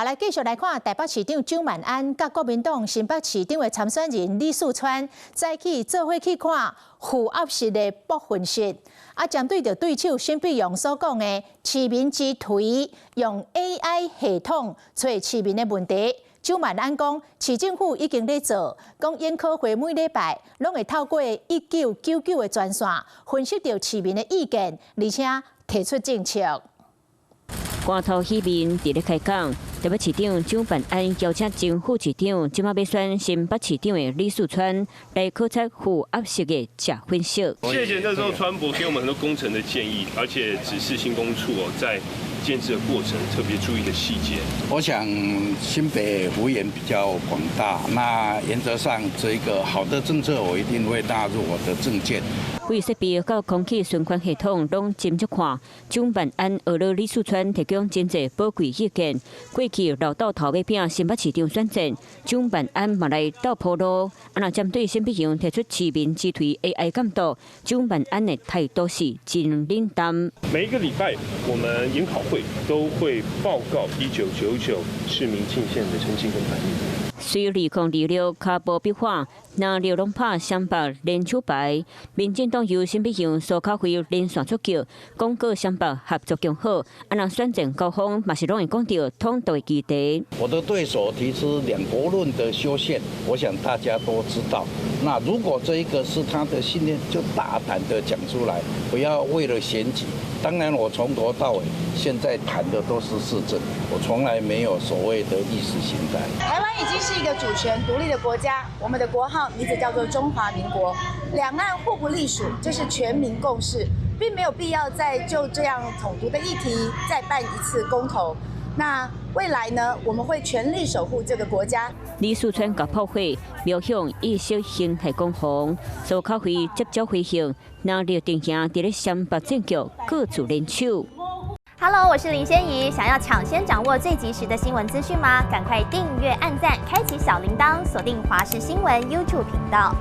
好，來繼續來看台北市長蔣萬安佮國民黨新北市長的參選人李四川，早起做伙去看負壓室的部分室。啊，針對著對手沈伯洋所講的市民之槌用 AI 系統揣市民的問題，蔣萬安講，市政府已經咧做，講研考會每禮拜攏會透過1999的專線分析著市民的意見，而且提出政策。竿頭戲面佇咧開講，台北市長蔣萬安邀請前副市長，這馬欲選新北市長的李四川來考察負壓室的食分析。謝謝那時候川博給我們很多工程的建議，而且指示興工處哦，在建置的過程特別注意的細節。我想新北幅員比較廣大，那原則上這個好的政策我一定會納入我的政見。對設備佮空氣循環系統攏斟酌看，蔣萬安呵咾李四川提供真濟寶貴意見。過去老鬥頭欲拚新北市長選戰，蔣萬安嘛來鬥鋪路。啊，若針對沈伯洋提出市民之槌 AI 監督，蔣萬安的態度是真冷淡。每一個禮拜，我們研考會都會報告1999市民進線的成績跟反應。隨2026跤步逼趕，藍綠攏拍雙北聯手牌，民進黨由沈伯洋、蘇巧慧連線出擊，廣告雙北合作共好。啊，若選戰交鋒嘛是攏會講著統獨的議題。我的對手提出兩國論的修憲，我想大家都知道。那如果這一個是他的信念，就大膽的講出來，不要為了選舉。當然，我從頭到尾現在談的都是市政，我從來沒有所謂的意識形態。台灣已經是一個主權獨立的國家，我們的國號名字叫做中華民國，兩岸互不隸屬，這是全民共識，並沒有必要再就這樣統獨的議題再辦一次公投。那未來呢？我們會全力守護這個國家。李四川共炮火瞄向意識形態攻防，蘇巧慧接招回應，藍綠陣營佇咧雙北戰局各自聯手。 Hello，我是林仙怡，想要搶先掌握最及時的新聞資訊嗎？趕快訂閱、按讚、開啟小鈴鐺，鎖定華視新聞 YouTube 頻道。